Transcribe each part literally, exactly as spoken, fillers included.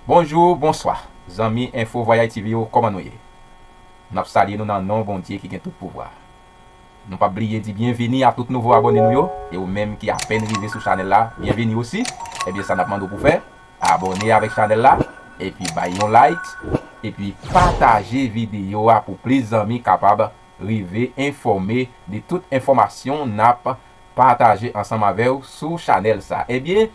Bonjou, bonswa, zanmi Enfo Vwayay T V yo, kòman nou ye? N ap salye nou nan non Bondye ki gen tout pouvwa. Nou p ap bliye di byenvini a tout nouvo abòne nou yo, e ou menm ki apèn rive sou chanèl la, byenvini osi. Ebyen, sa n ap mande w pou fè, abòne avèk chanèl la, epi bay yon like, epi pataje videyo a pou plis zanmi kapab rive enfòme de tout enfòmasyon n ap pataje ansanm avè w sou chanèl sa. Ebyen,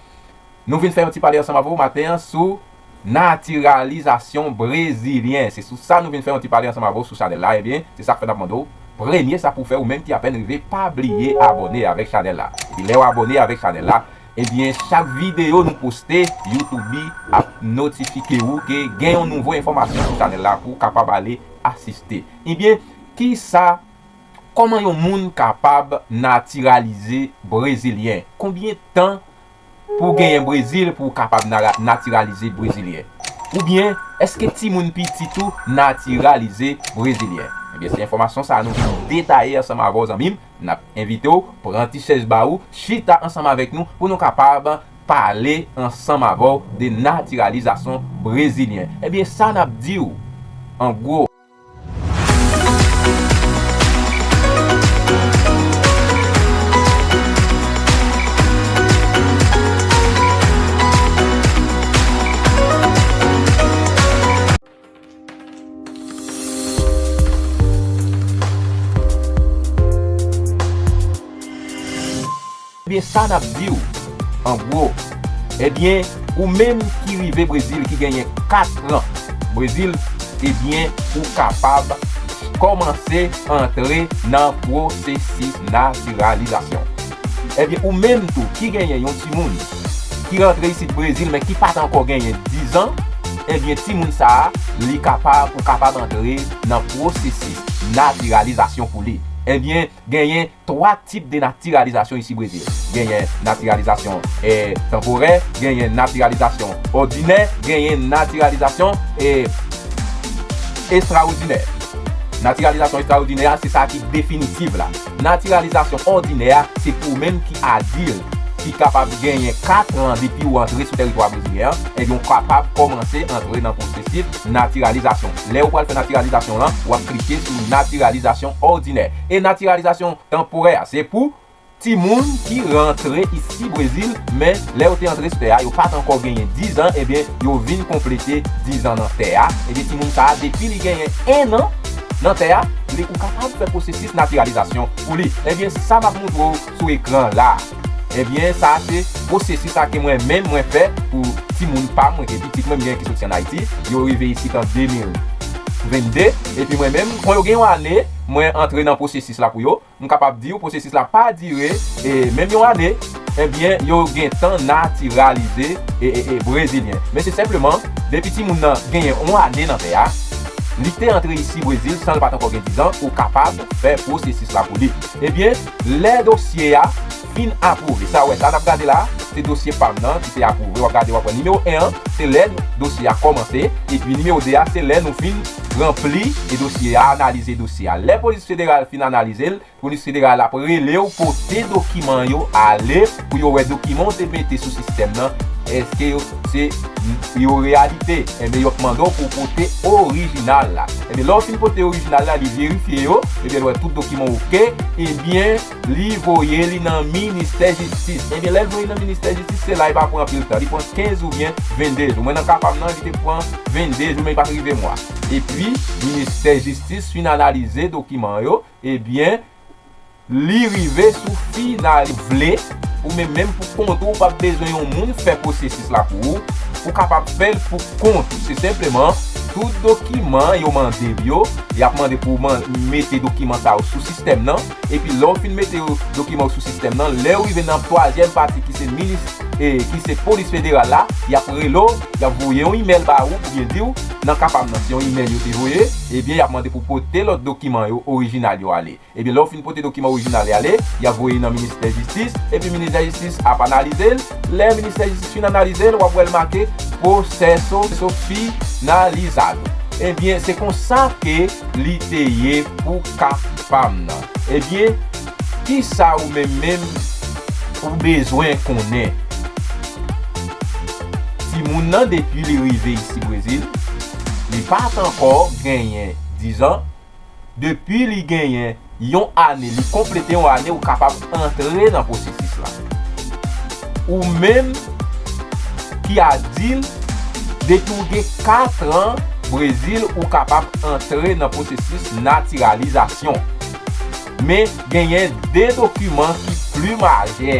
nou vin fè yon ti pale ansanm avè w maten an sou natiralizasyon brezilyen. Se sou sa nou vin fè yon ti pale ansanm avè w sou chanèl la. Ebyen, se sa k fè n ap mande w, premye sa pou w fè, ou menm ki apèn rive, pa bliye abòne avèk chanèl la. Epi lè w abòne avèk chanèl la, ebyen, chak videyo nou poste, YouTube ap notifike ou ke gen yon nouvo enfòmasyon sou chanèl la pou w kapab ale asiste. Ebyen, kisa, kòman yon moun kapab natiralize brezilyen? Konbyen tan pou w genyen Brezil pou w kapab nara-, natiralize brezilyen? Oubyen, èske timoun pitit ou natiralize brezilyen? Ebyen, se enfòmasyon sa a nou vin detaye ansanm avè w, zanmi m. N ap envite w, pran ti chèz ba ou, chita ansanm avèk nou pou nou kapab pale ansanm avè w de natiralizasyon brezilyen. Ebyen, sa n ap di w, an gwo. Ebyen, sa n ap di w, an gwo, ebyen, ou menm ki rive Brezil, ki genyen kat an Brezil, ebyen, ou kapab kòmanse antre nan pwosesis natiralizasyon. Ebyen, ou menm tou ki genyen yon timoun ki rantre isit Brezil, men ki pa t ankò genyen dizan, ebyen, timoun sa a, li kapab, ou kapab antre nan pwosesis natiralizasyon pou li. Ebyen, genyen twa tip de natiralizasyon isi Brezil. Genyen natiralizasyon, eh, tanporè, genyen natiralizasyon òdinè, genyen natiralizasyon, eh, estraòdinè. Natiralizasyon estraòdinè a, se sa ki definitif la. Natiralizasyon òdinè a, se pou ou menm ki adilt, ki kapab genyen kat an depi ou antre sou tèritwa brezilyen an, ebyen, ou kapab kòmanse antre nan pwosesis natiralizasyon. Lè ou pral fè natiralizasyon lan, w ap klike sou natiralizasyon òdinè. E natiralizasyon tanporè a, se pou timoun ki rantre isi Brezil, men lè yo te antre sou tè a, yo pa t ankò genyen dizan, ebyen, yo vin konplete dizan nan tè a. Ebyen, timoun sa a, depi li genyen en an nan tè a, li, ou kapab fè pwosesis natiralizasyon pou li. Ebyen, sa m ap montre w sou ekran la. Ebyen, sa a se pwosesis sa ke mwen menm mwen fè pou timoun pa mwen, ke pitit mwen m gen ki soti ann Ayiti. Yo rive isit an de mil vennde, epi mwen menm, kon yo gen yon ane, mwen antre nan pwosesis la pou yo. M kapab di w, pwosesis la pa dire, e, menm yon ane, ebyen, yo gentan natiralize, e, e, e, brezilyen. Men se senpleman, depi timoun nan genyen yon ane nan tè a, li te antre isi Brezil san l pa t ankò gen dizan, ou kapab fè pwosesis la pou li. Ebyen, lè dosye a fin apwouve, sa w wè, sa n ap gade la, se dosye pa m nan ki te apwouve. W ap gade, w ap wè nimewo en an, se lè dosye a kòmanse, epi nimewo de a, se lè nou fin ranpli e dosye a, analize dosye a. Lè polis federal fin analize l, polis federal ap rele w pote dokiman yo ale pou yo wè dokiman w te mete sou sistèm nan, èske yo se yo reyalite. Enben, yo ap mande w pou w pote orijinal la. Enben, lè w fin pote orijinal la, li verifye yo, ebyen, l wè tout dokiman oke, ebyen, li voye li nan ministè jistis. Ebyen, lè l voye nan ministè jistis, se la li pa pran anpil tan. Li pran kenz oubyen vennde jou. Mwen, nan ka pa m nan, li te pran vennde jou, men li pa t rive mwa. Epi, ministè jistis fin analize dokiman yo, ebyen, li rive sou final. Vle, ou menm menm pou kont ou, ou p ap bezwen yon moun fè pwosesis la pou ou, ou kapab fè l pou kont ou. Se senpleman tout dokiman yo mande w yo, y ap mande pou w man-, mete dokiman sa yo sou sistèm nan, epi lè w fin mete yo, dokiman yo sou sistèm nan, lè w rive nan twazyèm pati ki se minis-, e, ki se polis federal la, y ap rele w, y ap voye yon imèl ba ou, oubyen di w, nan ka pa m nan, se yon imèl yo te voye, ebyen, y ap mande pou w pote lòt dokiman yo, orijinal yo ale. Ebyen, lè w fin pote dokiman orijinal yo ale, y ap voye nan ministè jistis, epi ministè jistis ap analize l. Lè ministè jistis fin analize l, w ap wè l make proseso finalizado. Ebyen, se konsa ke li te ye pou ka pa m nan. Ebyen, kisa ou menm menm ou bezwen konnen? Moun nan, depi li rive isi Brezil, li pa t ankò genyen dizan. Depi li genyen yon ane, li konplete yon ane, ou kapab antre nan pwosesis la. Ou menm ki adil, depi w gen katran Brezil, ou kapab antre nan pwosesis natiralizasyon. Men genyen de dokiman ki pli majè,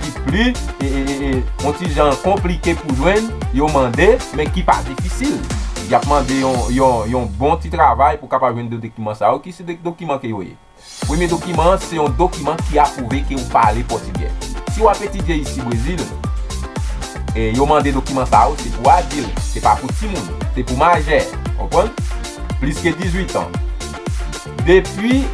ki pli, e, e, e, e, yon ti jan konplike pou jwenn, yo mande, men ki pa difisil. Y ap mande yon, yon, yon bon ti travay pou kapab jwenn de dokiman sa yo. Ki se de dokiman ke yo ye? Premye dokiman an, se yon dokiman ki apwouve ke ou pale pòtigè. Si w ap etidye isi Brezil, e yo mande dokiman sa yo, se pou adil, se pa pou timoun, se pou majè, konprann? Plis ke dizuit an. Depi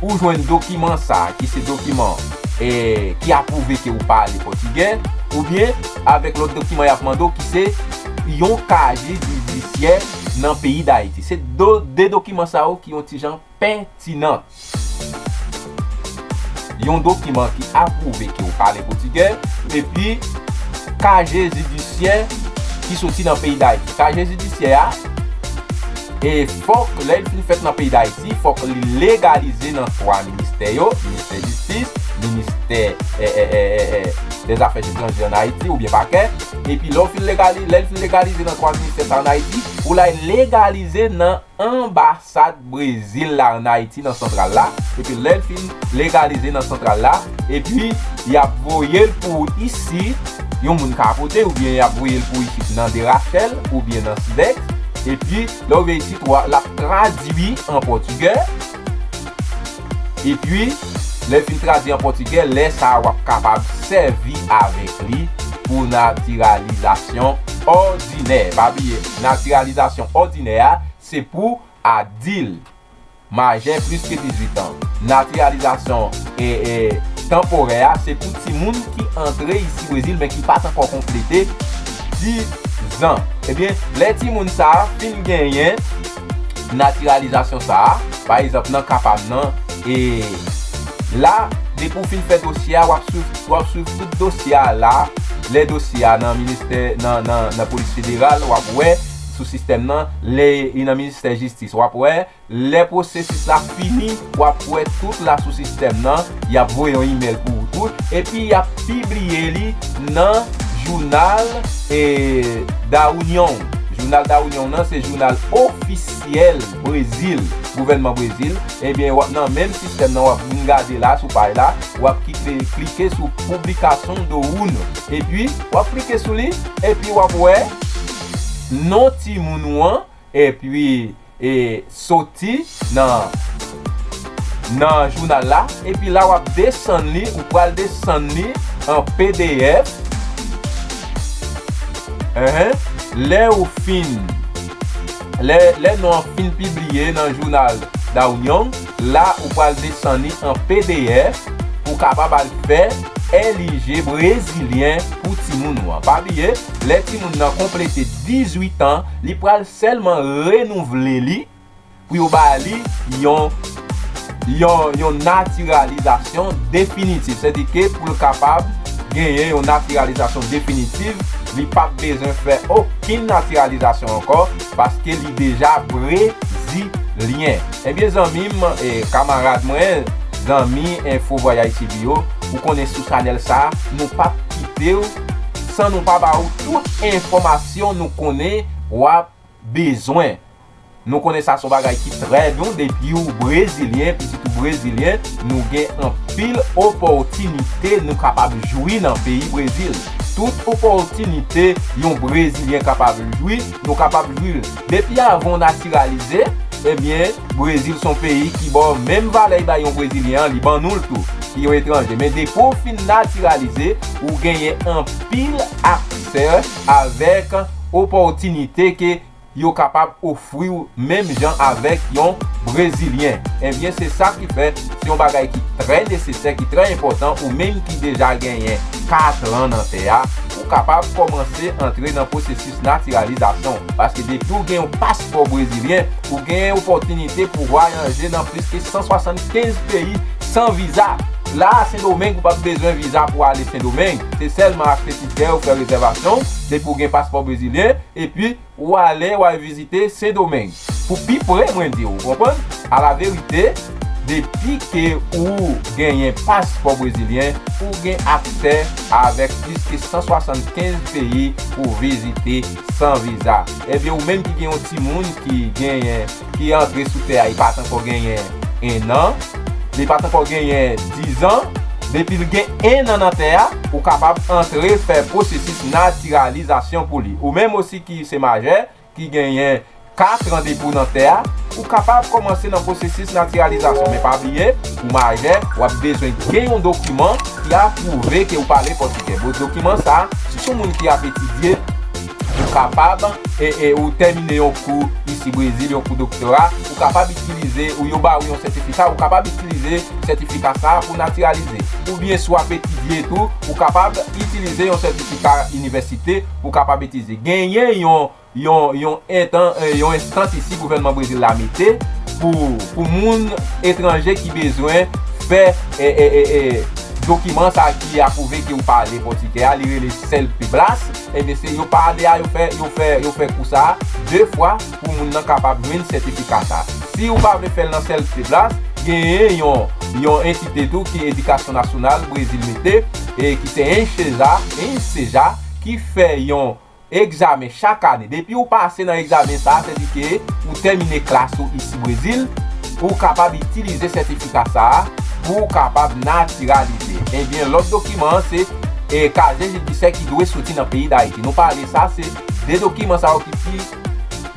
ou jwenn dokiman sa a, ki se dokiman, e, ki apwouve ke ou pale pòtigè, oubyen avèk lòt dokiman y ap mande w, ki se yon kaje jidisyè nan peyi Dayiti. Se do, de dokiman sa yo ki yon ti jan pètinan. Yon dokiman ki apwouve ke ou pale pòtigè, epi kaje jidisyè ki soti nan peyi Dayiti. Kaje jidisyè a, e fòk, lè l fin fèt nan peyi Dayiti, fòk li legalize nan twa ministè yo, ministè jistis, ministè, e, e, e, e, e, dèzafè etranjè ann Ayiti oubyen pakè. Epi lè w fin legali-, lè l fin legalize nan twa ministè sa ann Ayiti, ou la legalize nan anbasad Brezil la ann Ayiti nan santral la, epi lè l fin legalize nan santral la, epi y ap voye l pou ou isi, yon moun ka pote, oubyen y ap voye l pou ou isi nan Derachèl, oubyen nan Sidex, epi lè w rive isi, l ap tradui an pòtigè, epi lè l fin tradui an pòtigè, lè sa a w ap kapab sèvi avèk li pou natiralizasyon òdinè. Pa bliye, natiralizasyon òdinè a, se pou adil, majè plis ke dizuit an. Natiralizasyon, e, e, tanporè a, se pou timoun ki antre isi Brezil, men ki pa t ankò konplete dizan. Ebyen, lè timoun sa a fin genyen natiralizasyon sa a, pa egzanp, nan ka pa m nan, e la, depi w fin fè dosye a, w ap swiv, w ap swiv tout dosye a la, lè dosye a nan ministè, nan, nan, nan polis federal, w ap wè sou sistèm nan, lè li nan ministè jistis, w ap wè, lè pwosesis la fini, w ap wè tout la sou sistèm nan, y ap voye yon imèl pou ou tout, epi y ap pibliye li nan jounal, e, Da União. Jounal Da União nan se jounal ofisyèl Brezil, gouvènman Brezil. Ebyen, w ap nan menm sistèm nan, w ap vin gade la sou paj la, w ap kite, klike sou Publicação do Uno. Epi, w ap klike sou li, epi w ap wè non timoun ou an, epi, e, soti nan, nan jounal la, epi la w ap desann li, ou pral desann li an P D F. Enhen. Lè ou fin, lè, lè non an fin pibliye nan jounal Da União, la ou pral desann li an P D F pou kapab al fè L I G brezilyen pou timoun ou an. Pa bliye, lè timoun nan konplete dizuit an, li pral sèlman renouvle li pou yo ba li yon, yon, yon natiralizasyon definitif. Sètadi ke pou l kapab genyen yon natiralizasyon definitif, li p ap bezwen fè okenn natiralizasyon ankò, paske li deja brezilyen. Ebyen, zanmi m, e, kamarad mwen, zanmi Info Voyage T V yo, ou konnen sou chanèl sa, nou p ap kite w san nou pa ba ou tout enfòmasyon nou konnen w ap bezwen. Nou konnen sa se yon bagay ki trè bon, depi w brezilyen, pitit ou brezilyen, nou gen anpil opòtinite nou kapab jwi nan peyi Brezil. Tout opòtinite yon brezilyen kapab jwi, nou kapab jwi l. Depi avan w natiralize, ebyen, Brezil se yon peyi ki ba w menm valè y bay yon brezilyen an, li ban nou l tou, ki yon etranje. Men depi w fin natiralize, ou genyen anpil aksè avèk opòtinite ke yo kapab ofri w menm jan avèk yon brezilyen. Ebyen, se sa ki fè se yon bagay ki trè nesesè, ki trè enpòtan, ou menm ki deja genyen katran nan tè a, ou kapab kòmanse antre nan pwosesis natiralizasyon. Paske depi w gen yon paspò brezilyen, ou gen opòtinite pou vwayaje nan plis ke san swasannkenz peyi san viza. La a Sendomeng, ou p ap bezwen viza pou ale Sendomeng. Se sèlman achte tikè, ou fè rezèvasyon, depi ou gen paspò brezilyen, epi ou ale, ou al vizite Sendomeng. Pou pi pre, mwen di w, ou konprann? Alaverite, depi ke ou genyen paspò brezilyen, ou gen aksè avèk plis ke san swasannkenz peyi pou vizite san viza. Ebyen, ou menm ki gen yon timoun ki genyen, ki antre sou tè a, li pa t ankò genyen en an, li pa t ankò genyen dizan, depi l gen en an nan tè a, ou kapab antre fè pwosesis natiralizasyon pou li. Ou menm osi ki se majè, ki genyen kat an depi w nan tè a, ou kapab kòmanse nan pwosesis natiralizasyon. Men pa bliye, pou majè, w ap bezwen gen yon dokiman ki apwouve ke w pale pòtigè. Bon, dokiman sa, si se yon moun ki ap etidye, ou kapab, e, e, ou tèmine yon kou isi Brezil, yon kou doktora, ou kapab itilize, ou yo ba ou yon sètifika, ou kapab itilize sètifika sa a pou natiralize. Oubyen si w ap etidye tou, ou kapab itilize yon sètifika inivèsite, ou kapab itilize. Genyen yon, yon, yon entan-, eh, yon enstans isi gouvènman Brezil la mete pou, pou moun etranje ki bezwen fè, eh, eh, eh, eh, dokiman sa ki apwouve ke ou pale pòtigè a, li rele SELPEBLAS. Ebyen, se yo pale a, yo fè, yo fè, yo fè kou sa a de fwa pou moun nan kapab jwenn sètifika sa a. Si ou pa vle fè l nan SELPEBLAS, genyen yon, yon entite tou ki Edikasyon Nasyonal Brezil mete, e ki se ENSEJA, ENSEJA, ki fè yon egzamen chak ane. Depi ou pase nan egzamen sa a, sètadi ke ou tèmine klas ou isi Brezil, ou kapab itilize sètifika sa a pou ou kapab natiralize. Ebyen, lòt dokiman an se, e, kazye jidisyè ki dwe soti nan peyi Dayiti. Nou pale sa, se de dokiman sa yo ki pi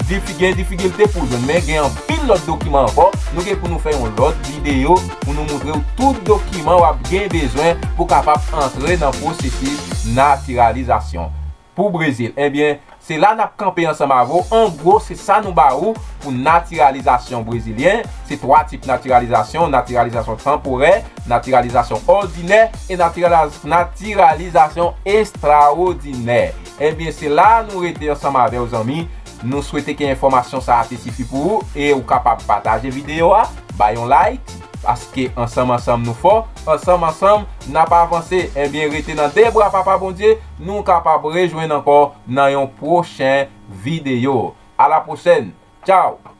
difi-, gen difikilte pou jwenn, men gen anpil lòt dokiman ankò. Nou gen pou nou fè yon lòt videyo pou nou montre w tout dokiman w ap gen bezwen pou kapab antre nan pwosesis natiralizasyon pou Brezil. Ebyen, se la n ap kanpe ansanm avè w. An gwo, se sa nou ba ou pou natiralizasyon brezilyen. Se twa tip natiralizasyon, natiralizasyon tanporè, natiralizasyon òdinè e natiraliz-, natiralizasyon estrawòdinè. Ebyen, se la nou rete ansanm avè w, zanmi. Nou swete ke enfòmasyon sa a te sifi pou ou e ou kapab pataje videyo a, bay yon like, paske ansanm, ansanm nou fò, ansanm, ansanm n ap avanse. Ebyen, rete nan de bra Papa Bondye, nou kapab rejwenn ankò nan yon pwochen videyo. A la pwochèn. Tchaw!